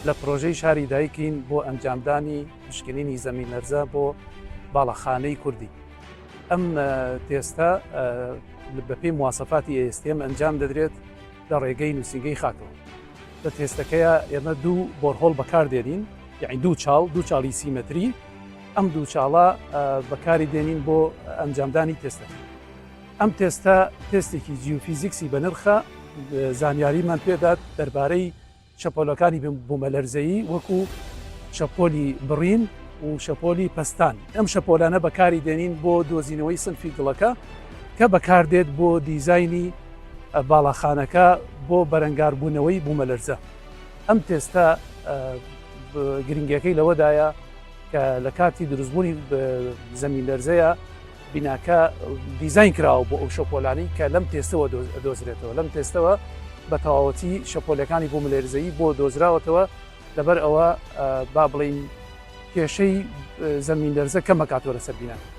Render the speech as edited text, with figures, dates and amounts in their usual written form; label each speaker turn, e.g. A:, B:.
A: لە پرۆژەی شاری دایکین بۆ ئەنجامدانی پشکنینی زەمینلەرزە بۆ باڵەخانەی کوردی. ئەم تێستە بەپێی مواسەفاتی ASTM ئەنجام دەدرێت لە ڕێگەی نووسینگەی خاکەوە. لە تێستەکەیا ئێمە دوو borehole بەکاردێنین، یعنی دوو چاڵ، دوو چاڵی سی مەتری. ئەم دوو چاڵە بەکاری دێنین بۆ ئەنجامدانی تێستەکە. ئەم تێستە تێستێکی جیۆفیزیکسی بەنرخە، زانیاریمان پێدات دەربارەی شەپۆلەکانی بوومەلەرزەیی وەکو شەپۆلی بڕین و شەپۆلی پەستان. ئەم شەپۆلانە بەکاری دێنین بۆ دۆزینەوەی سنفی گڵەکە کە بەکاردێت بۆ دیزاینی باڵاخانەکە بۆ بەرەنگاربوونەوەی بوومەلەرزە. ئەم تێستە گرنگیەکەی لەوەدایە کە لە کاتی دروستبوونی زەمینلەرزەیە بیناکە دیزاین کراوە بۆ ئەو شەپۆلانەی کە لەم تێستەوە دۆزرێتەوە لەم تێستەوە بە تەواوەتی شەپۆلەکانی بوومەلەرزەیی بۆ دۆزراوەتەوە لەبەر ئەوە با بڵین کێشەی زەمین لەرزە کەمەکاتەوە لەسەر بیناکە.